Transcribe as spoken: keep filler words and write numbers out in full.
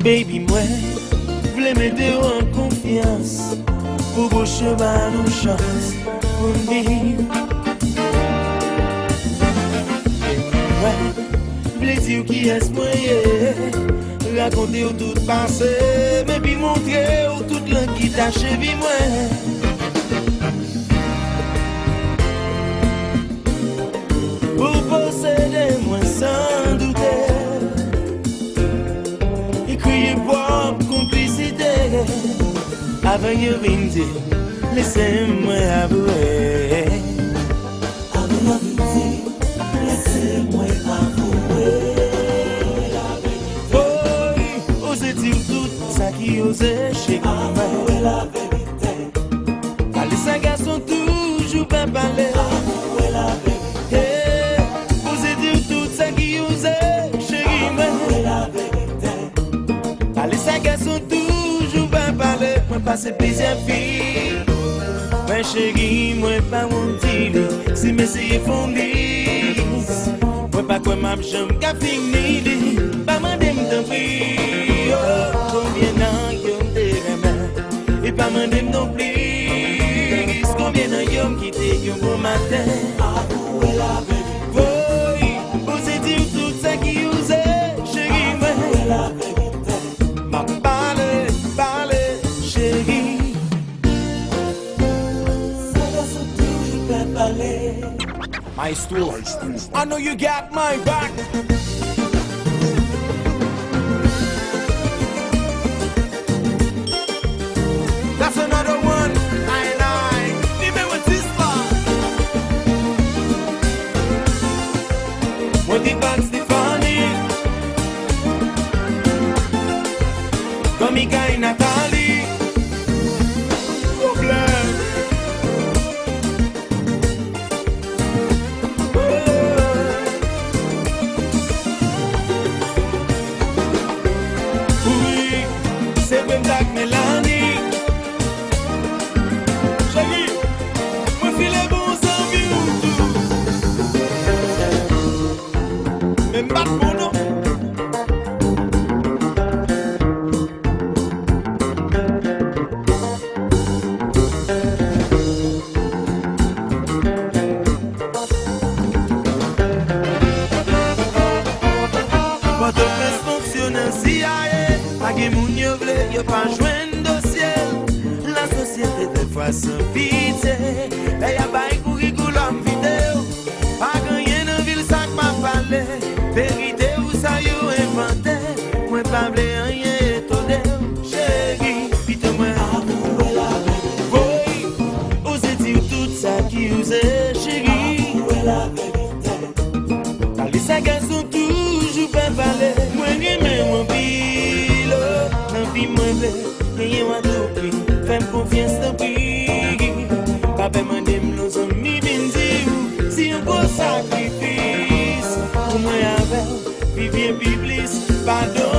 Baby, mwen vle mete w an konfyans, pou bouch yo ba nou chans pou n viv. Baby, mwen vle di w kiyès mwen ye, rakonte w tout pase m, epi montre w tout lang ki tache vi mwen. Ou posede mwen san doute, e kriye pwòp konplisite. Avan yo vin di, lese mwen avwe. Avan yo vin di, lese mwen avwe. Woy, oze di w tout sa ki oze, cheri mwen. Pale sa gason toujou pa pale. Hey, oze di w tout sa ki oze, cheri mwen. Pale sa gason toujou pa pale. Mwen pase plizyè fi, men cheri mwen pa wont di li. Si m eseye fè w lis, mwen pa kwè m ap janm ka fini li. Pa mande m tanpri, oh, konbyen nan yo m te renmen. E pa mande m nonplis konbyen nan yo m kite yon bon maten. Avwe laverite. Woy, oze di w tout sa ki oze, cheri mwen. Avwe laverite. M ap pale, pale, cheri. Sa gason toujou fè pale. Maestro, I know you got my back. That's another one, I and I. Nimewo dis la. Mwen te bat Stefani. Fanmi kay Nathalie. Pwoblèm. Wi, se vre m t ak Melanie. Cheri, mwen file bon zanmi w tou. Men m pa t bon non. Pòtoprens fonksyone an C I A. Pa gen moun yo vle, yo pa jwenn dosye l. Lasosyete dèfwa san pitye. Lè y ap bay kourikoulòm vide w, pa gen anyen nan vil sa k pa pale. Verite ou sa yo envante. Mwen pa vle anyen etone w, cheri. Pito mwen avwe laverite. Woy, oze di w tout sa ki oze, cheri. Avwe laverite. Pale sa gason toujou pa pale. Mwen renmen w anpil, oh, nan vi mwen vle genyen w a tou pri. Fè m konfyans tanpri. Pa pè mande m non zanmi vin di w. Si yon gwo sakrifis pou mwen avè w, vivyen pi plis, padon.